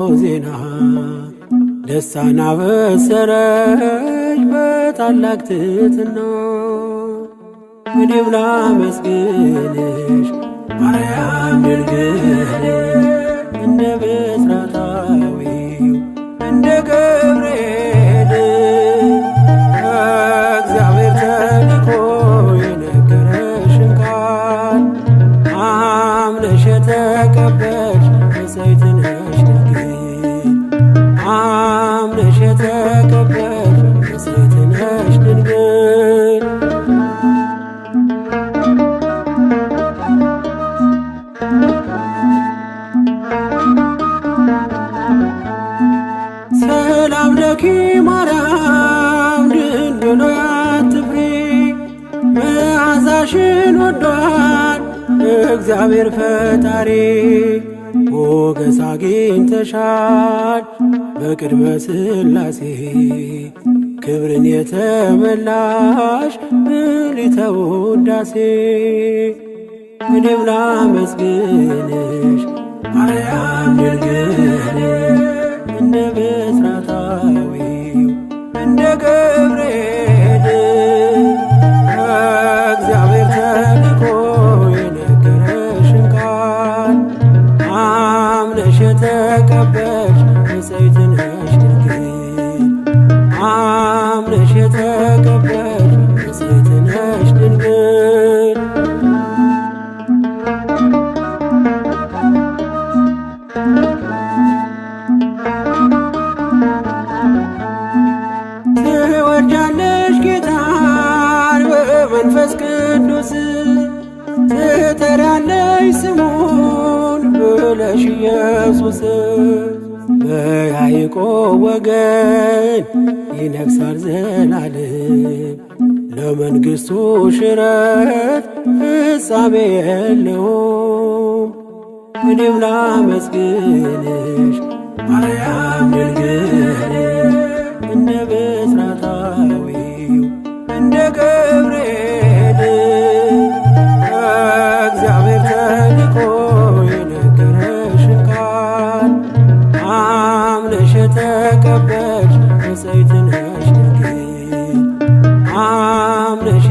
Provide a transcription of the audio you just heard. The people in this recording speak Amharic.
ዜና ደስታን አበሰረች በታላቅ ትሕትና። እኔም ላመስግንሽ ማርያም ድንግል እንደ ብስራታዊው እንደ ገብርኤል፣ እግዚአብሔር ተልኮ የነገረሽን ቃል አምነሽ የተቀበልሽ ብፅዕት ነሽ ድንግል። አምነሽ የተቀበልሽ ብፅዕት ነሽ ድንግል። ሰላም ለኪ ማርያም ድንግል ሆይ አትፍሪ፣ መዓዛሽን ወዷል እግዚአብሔር ፈጣሪ። ሞገስ አግኝተሻል በቅድመ ሥላሴ፣ ክብርን የተመላሽ ምልዕተ ውዳሴ። እኔም ላመስግንሽ ማርያም ድንግል እንደ ብስራታዊው እንደ ገብርኤል፣ እግዚአብሔር ተልኮ የነገረሽን ቃል አምነሽ የተቀበልሽ ብፅዕት ነሽ ድንግል። አምነሽ የተቀበልሽ ብፅዕት ነሽ ድንግል። ትወልጃለሽ ጌታን በመንፈስ ቅዱስ፣ ትጠሪያለሽ ስሙን ብለሽ ኢየሱስ። በያዕቆብ ወገን ይነግሣል ዘላለም፣ ለመንግሥቱ ሽረት ፍጻሜ የለውም። እኔም ላመስግንሽ ማርያም ድንግል እንደ ብስራታዊው እንደ ገብርኤል፣ እግዚአብሔር ተልኮ የነገረሽን ቃል አምነሽ የተቀበልሽ ብፅዕት ነሽ ድንግል። አምነሽ።